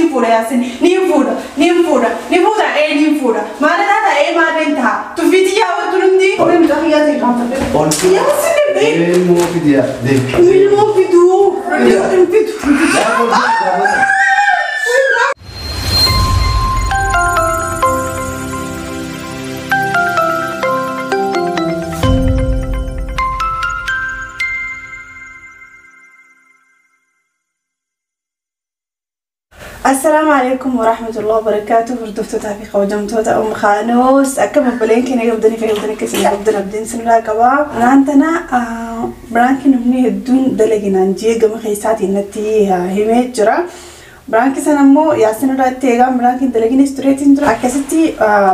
Siin fuudha Yaasin. Niin fuudha. Niin fuudha. Ni fuudha ee niin fuudha. Maal taata ee maal ta'a. Tuffiitti yaawwattu nuti. Kophee mucaa kiyyaa ta'e qaamfadhe. Yaasin deemtee. Ilmoo fidiyaa. Ilmoo fiduu. Hin fidu. السلام عليكم ورحمة الله وبركاته. هردفتوتا في خوجمتوتا أم خانوس أكم بلين كنا يبدني في يبدني كسر يبدنا بدين سنلا كوا رانتنا برانك نمني هدون دلجنا نجي جم خيساتي نتي همي جرا برانك سنمو ياسين راتيجا برانك دلجنا استريتين جرا أكستي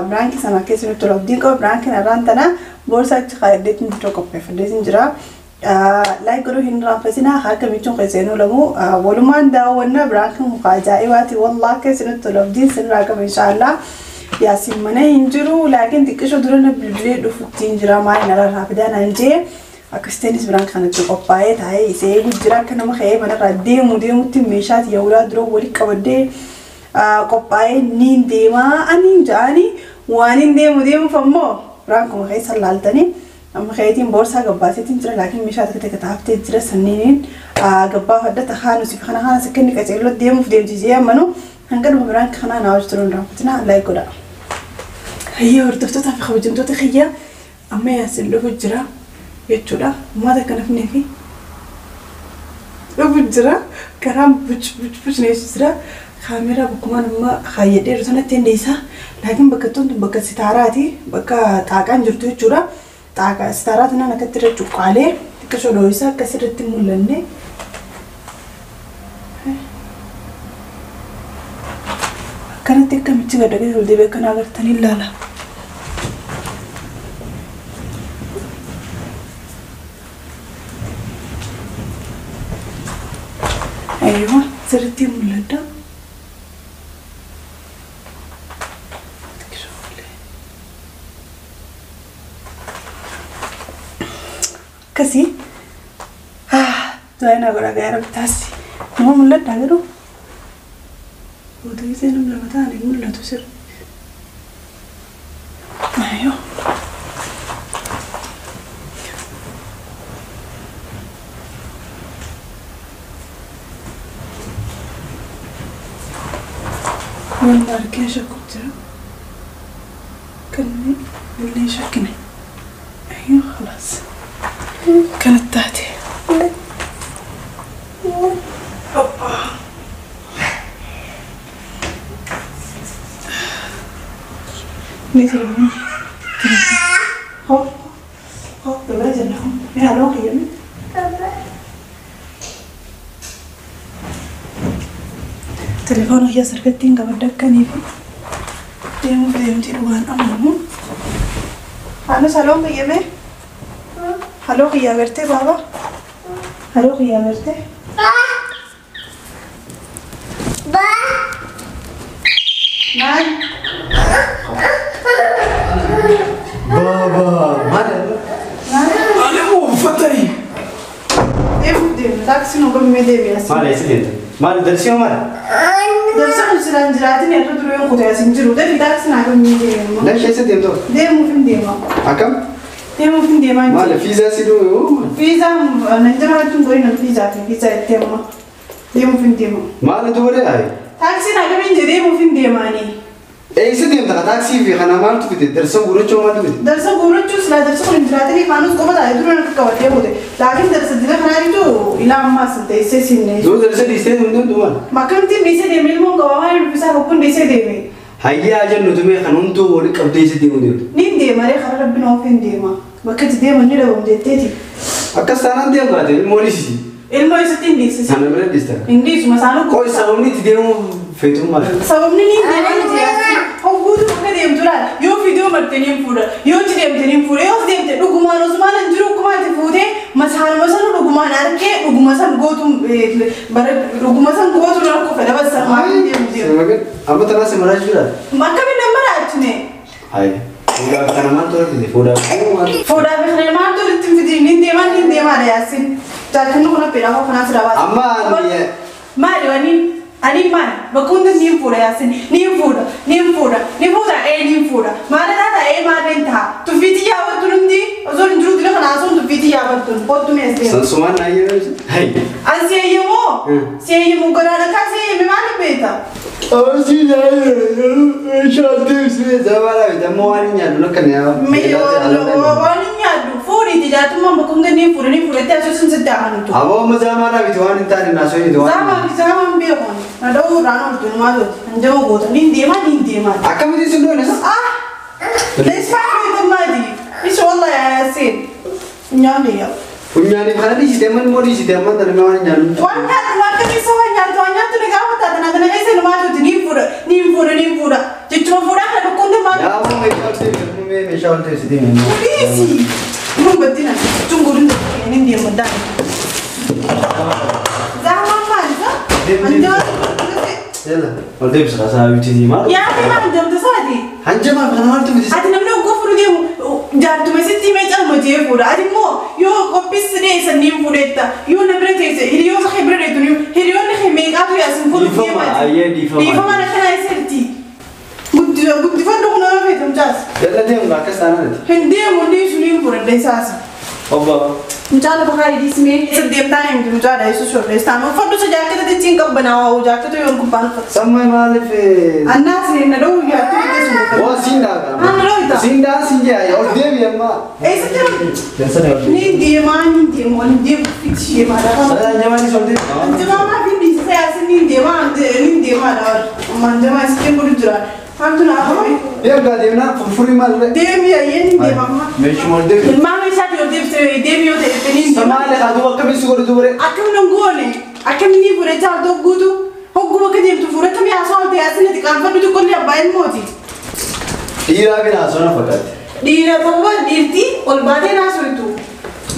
برانك سنا كسر تلوبدين كوا برانك رانتنا بورسات خالدين تروكوب فدين جرا لايك godhuu hin raanfasinaa akka michuun keessanuu lamuu walumaan daawwanna biraankin muka ajaa'ibaati wallaa keessanatti tolabdiin sirraa qaba inshaallah Yaasiin mana hin jiru laakiin xiqqisho dura na bilbilee dhufutti hin jira maal narraa fidaa naan jee akkasiteenis biraan kanatti qophaa'ee taa'ee isa eegu jira akka nama ka'ee manarraa deemu deemutti meeshaa xiyyaawulaa dura walii qabadee qophaa'ee niin deemaa aniin ja'anii waan hin deemu deemuuf ammoo biraankuma keessa laaltanii amma خيتين بورصة قباسيتين ترى لكن مش هذا كده كتعبت ترى سنين قبا فدت خانو سيف خنا خنا سكني كتير ديمو في ديم جزية منو هنقدر مبرانك خنا ناوج ترون رفتنا لا يقول هي ورتفتها في خوجنتو تخيا أما ياسين له الجرا يتشولا ما ذا كان في في له الجرا كرام بوش بوش بوش نيش جرا خاميرا بكمان ما خايدير رسالة تنديسا لكن بكتون بكت ستاراتي بكا تاعان جرتو يتشولا Taaka sitaaraa tanaan akkatti irra cuqqaalee xiqqishoo dhoohisaa akkas irratti hin mul'anne. Akkanatti akkamitti gad ol deebi'ee akkana agartanii ilaala. Ayyoo sirriitti hin mul'adha. Kasi du'aa godha gaara bitaasi nama mul'adha garuu otoo isee namni lama ta'an hin mul'atu sirri. Ayyoo. Waan argee shakku jira. Kan inni shakkine. Ayyoo khalaas. كانت تحتي. هوب هوب بالله يا لوقي تليفونه هي سرقتين قبل دكاني ديمو ديمو تلوان أمامو أنا سلام يمي Hallo kiyya agartee baaba? Hallo kiyya agartee? Ba. Maal? Baaba maal? Ani uffatani. Deemu deemu taaksiin hoggame deemi as. Maal eessa deemta? Maal darsii hoo maal? Darsa kun silaan jiraatin irra duree kutee as hin jiru. Deemi taaksiin hoggame deemu. Lashi eessa deemtu? Deemuuf hin deema. Akkam? Deemuuf hin deemaa jiru. Maal fiizaa si dhuu? Fiizaa nan jala jechuun godina fiizaa fi fiizaa itti amma deemuuf hin deema. Maal dubaree ayi? Taaksiin hagamiin jedhee deemuuf hin deemaani. Eessa deemta taaksii fi kana maaltu fide? Darsa guurrachuu maaltu fide? Darsa guurrachuu silaa darsa kun hin jiraatanii kaanus qofa taa'ee dura akka qabatee boote. Laakiin darsa dila kanaa jiru ilaa ammaas hin teessee sinne. Duu darsa dhiistee hin deemtu maal? Makkamtiin dhiisee deeme ilmoon qabaa maal dubbisaa hokkuun dhiisee deeme. Hayyaa jennu tumee kan hunduu waliin qabdee isa deemu deemtu. Niin deema ree karaa rabbiin of hin deema. Bakka itti deeman ni dhabamu jetteeti. Akkas taanaan deemu taate ilmoo dhiisisi. Ilmoo isatti hin dhiisisi. Sana bira dhiista. Hin dhiisuma saanuu. Qoy sababni itti deemu feetummaa. Sababni niin deemaa miti yaasi. Hogguutu bakka deemtu laala. Yoo fidoo martee niin fuudha. Yoo itti deemte niin fuudha. Yoo deemte dhugumaan osumaan hin jiru akkuma itti fuutee masaanuma sana dhugumaan arkee dhuguma san gootu dhuguma san gootu rakkoo fedha bassa maal deemu deemu. Amma tanaa si maraa jira. Akkamiin nama raachine? Hayi. Fuudhaaf kana maaltu argite? Fuudhaaf Fuudhaaf kana maaltu walitti hin fidin? Niin deemaa niin deemaadha Yaasiin. Jaalkanni kun affeera koo kanaas rabaasa. Amma Maali waniin? Ani maal bakka hunda niin fuudha Yaasin niin fuudha niin fuudha ni fuudha ee niin fuudha maal taata ee maal ta'a tuffiitii yaabattu nuti osoo hin jiru dila kana asuun tuffiitii yaabattu kottu mees deema. Sansumaan na eeyyamee Hai. An si eeyyamoo si eeyyamoo garaadha kaa si eeyyame maal beekta? Osi na meeshaa ol deebisee zabalaa miti amma waan hin nyaadhu akka Waan hin nyaadhu fuudhiiti jaatummaan bakka hunda niin fuudha niin fuudha itti asuun sitti amanutu. Aboo amma zamanaa miti waan hin taane naasoo miti waan. Zaamaa fi zaamaan beekon na dha'uudhaan ooltu numaa tooti hanjama goota niin deemaa niin deemaa. Akkamitti isin doone sa? Ah! ليش فاهم مادي؟ ايش والله يا ياسين؟ نعم يا Funyaaniif kana dhiisite amma immoo dhiisite amma tana waan hin nyaannu. Waan nyaatu waan kamisa waan nyaatu waan nyaatu ni gaafa taata na kana keessa numaa tooti niin fuudha niin fuudha niin fuudha jechuma fuudhaa kana bakka hunda maal Yaa ammoo meeshaa ol deebisee meeshaa ol deebisee. Dhiisi! Mun baddina tungurin niin deemu daan. Zaamaan maal isa? Anjaa Yalla ol deebisa saa biti maal? Yaa fi maal jamta saati? Hanjamaa kana maaltu biti? Ati namni hogguu fuudhu deemu jaartuma sitti himee calma jee fuudha. Ati immoo yoo qophiis dhiyeessan niin fuudhetta. Yoo na bira teesse hiriyoota kee bira deetu hiriyoonni kee meeqaatu yaasin fuudhuuf Dhiifama deemati. ayyee dhiifama. Dhiifama akkanaa isirti. Guddifadhu kun nama feetu mucaas. Yalla deemu akkas taanaan. Hin deemu dhiisu niin fuudhadha isaas. Obbo. Mucaa lafa kaayee dhiismee isa deemtaan himti mucaadha yesuus shorreesstaan. Uffadhu isa jaakkata jechiin qabbanaawaa jaakkata yoon gubbaan uffata. Samma maaliif Annaas na dhowwu yaattuu keessumaa. Waa siin daagaa. Anna dhowwita. Siin daa siin jaa ol deebi amma. Eessatti Jansani ol deebi. Niin deemaa niin deemu niin deemu fitti deemaadha. Sana jamaanis ol deebi. Anjamaa maaf hin dhiisisa yaasin niin deemaa niin deemaadha. Amma anjamaa isitti godhu jira. Hamtu naa hafe. Deemgaa deemnaa furfurii maal? Deemi ayyee niin deema amma. Meeshuma ol deebi. Ilmaan meeshaati ol deebisee deemi yoo ta'e niin deema. Samaale aduu akkamitti si godhu dubare? Akkam nan goone akkam ni fuudhachaa ol guutu hogguma akka deemtu fuudhata mi'a haasawaa ol ta'e yaasin ati qaanfadhu tokkollee abbaa ilmooti. Dhiiraa fi naasoo na fakkaatti. Dhiira ta'uu dhiirtii ol baatee naasootu.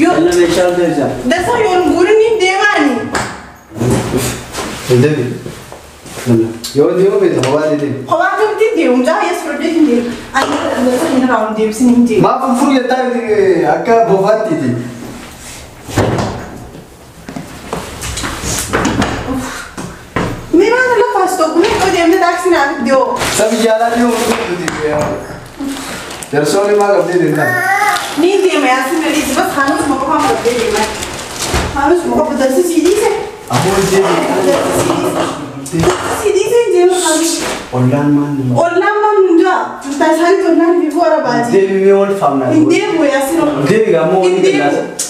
Yoo Yalla meeshaa ol deebisa. dasa yoon guurin niin deemaani. Ol deebi. Yoo deemu beekta kophaa deebi. Kophaa kamtti deemu mucaa yes fudhadhee hin deemu. Ani dasa hin raawwan deebisin hin deemu. Maa furfurii jettaa miti akka boofaattiiti. Mee maal lafaas tokko mee yoo deemte taaksii naaf iddoo. Sabi jaalaa deemu nuti. Jarsoonni maa qabdee deemtaa? Ni deema yaasin na dhiisi bas haanus ma qofaan fudhadhee deema. Haanus ma qofa darsi sii dhiise. Aboo ol deebi. Darsi sii dhiise. Darsi sii dhiise hin deemu haanus. Ollaan maal nama? Ollaan maal nun jaa? Mucaa isaaniitti ollaan fi bu'uura baati. Deebi mee wal faamnaa? Hin deemu yaasin ol. Deebi gamoo Hin wal deemu. gallaasa.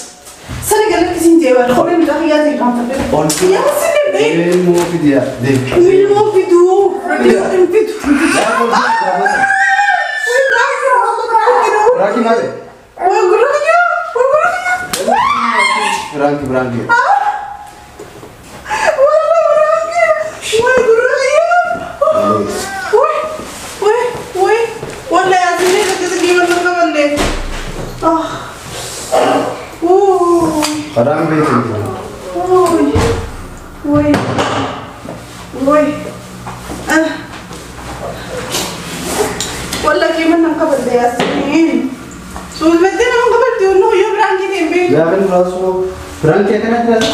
Sana galatti siin deema. Kophee mucaa kiyyaa ta'e kan fadhe. Ol Yaasin deemee. Ilmoo fidiyaa deebi. Ilmoo fiduu. Hin fidu. Raaki maali? Biraanki biraanki. Karaan beektu. Gaafa raasuu biraanki akkana jira.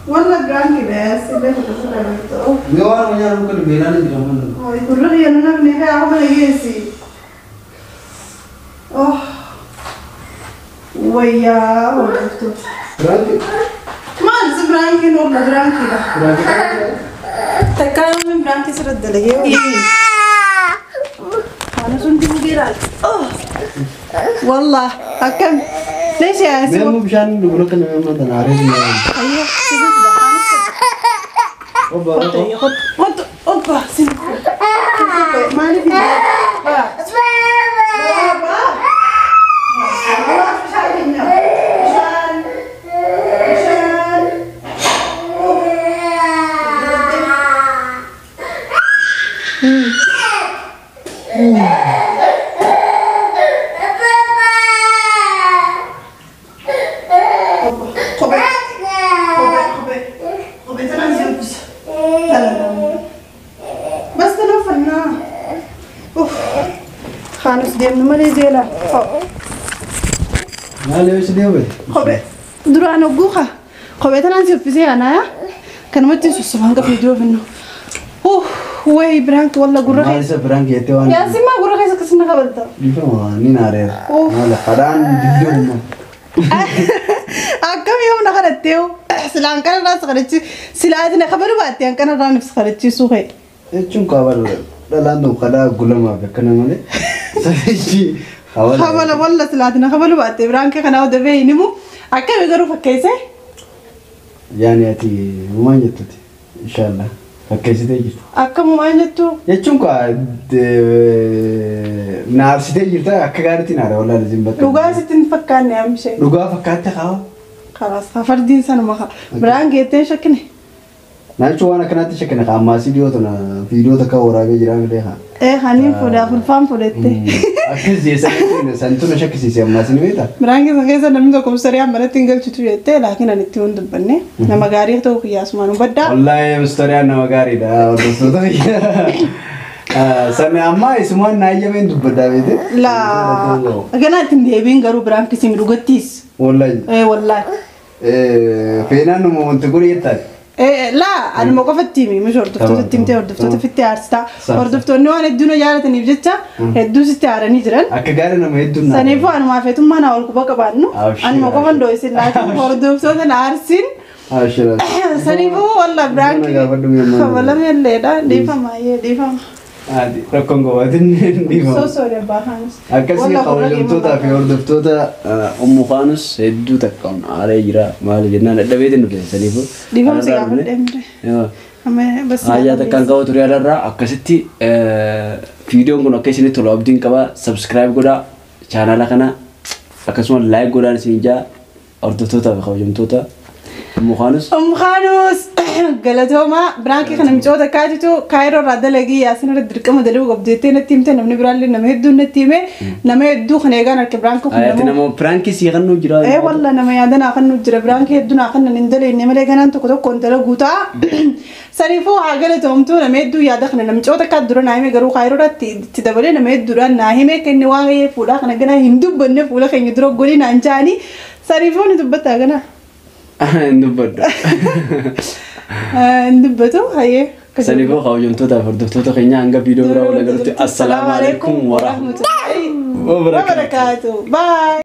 والله برانكي بس اللي هو Mee waan nyaannu kun beelaan hin jiramu. والله أنا نبني عمل ياسي أوه ويا وقفته Biraanki ما لازم برانكي نور برانكي ده biraanki. تكايو من برانكي سرد لي أنا سنتي مديرات أوه والله حكم ليش يا Mee ياسي ammoo bishaan dhuguu akka nama tan aaree hin jiran. أيوه سيبك ده Obbo خد خد خد أوبا سيبك ما في بابا خلاص مش عايزين مشان مشان خبي خبي خبي خبي تنزل بس تنفلنا اوف خانوس ديمنا مالي زيلا Maal yoo si deebi'e? Kophee duraan ogguuka kophee tanaan si uffisee anaa kanumatti sussuban qabu iddoo finnu. Wayi prank walla gurra Maal keessa. isa prank jettee waan. Yaasin maa gurra keessa akkasuma kabalta? Dhiifama ni naareera. Maal kadhaan diddee uumaa. Akkam yoo na kadhattee silaan kanarraa si kadhachi silaa na kabalu baatte an kanarraa nif si kadhachiisuu ka'e. Jechuun kaabala dhalaan tokko kadhaa gulamaaf akkana malee. Safichi kabala. Kabala walla silaati na kabalu baatte prank kanaa odabee hin himu akkami garuu fakkeesse? Yaani ati uumaan jettuti inshallah fakkeessitee jirta. Akkamumaan jettu? Jechuun kaa naarsitee jirta akka gaariitti naara wallaahi isin bakka. Dhugaa sitti hin fakkaanne amshee. Dhugaa fakkaatte kaaba. Kalaas fardiin sanuma kaa. Biraan geettee shakkine. Naachuun waan akkanaatti shakkine kaa ammaasii dhiyoo tana viidiyoo takka waraabee jira malee kaa. Haniin fuudhaa fulfaan fudhatte. Akkas jeesanii santu na shakkisiise ammaasii ni beektaa? Biraan keessa keessa namni tokko mustariyaa manatti hin galchitu jettee laakiin ani itti hin dubbanne nama gaarii ta'uu kiyyaasumaan hubaddaa. Wallaahi mustariyaan nama gaariidha hordoftoota kiyya. Sami ammaa isumaan naayyameen dubbaddaa beekte. Laa ganaa ittiin deebiin garuu biraan kisim dhugattiis. Wallaahi. Wallaahi. Feenaan numa wanti kun jettaan. Laa anuma qofatti himi mishi hordoftoota itti himtee hordoftoota fitti aarsita. Hordoftoonni waan hedduu na jaalataniif jecha hedduu sitti aaranii jiran. Akka gaarii nama hedduun naa. Saniifuu anumaa feetummaa naa ol quba qabaannu. Anuma qofan doo'isin laatiin hordoftoota na aarsin. Abshira. Saniifuu walla biraan kabalameelleedha dhiifama dhiifama. Rakkoon gobaatiin dhiifama. Soo darbaa kaanis. Akkasii kabajamtootaa fi hordoftoota Ummu Kaanus hedduu takka aaree jira maali jennaan dadhabeetiin nu keessaniifu. Dhiifama si gaafadhee mire. Hayyaa takkaan qabu ture yadarraa akkasitti viidiyoon kun akka isinitti tolu abdiin qaba subscribe godhaa chaanaala kana akkasuma like godhaan isin jaa hordoftootaa fi kabajamtoota Ummu Kaanus. Ummu Kaanus galatooma biraankii kana micoota kaatitu kaayiroo irraa dalagii yaasin irra dirqama dalaguu qabdu jettee natti himte namni biraallee nama hedduu natti hime nama hedduu kana eegaan harka biraankii kun Ayyaati nama biraankii sii kannuu jira. Walla nama yaada naa kannuu jira biraankii hedduu naa kannan hin dalagne malee ganaan tokko tokko hin dalaguu ta'a. Saniifuu haa galatoomtuu nama hedduu yaada kana namichoota akka dura naa hime garuu kaayiroo irratti itti dabalee nama hedduudhaan naa hime akka inni waan fuudhaa kana ganaa hin dubbanne fuula keenya dura golii naan jaanii saniifuu ni dubbataa ganaa. Hin dubbadhu. Hin dubbatu hayyee. Saniifuu kabajamtoota fi hordoftoota keenya hanga viidiyoo biraa wal agarrutti assalaamu alaikum warahmatullahi wabarakaatuh. Bye.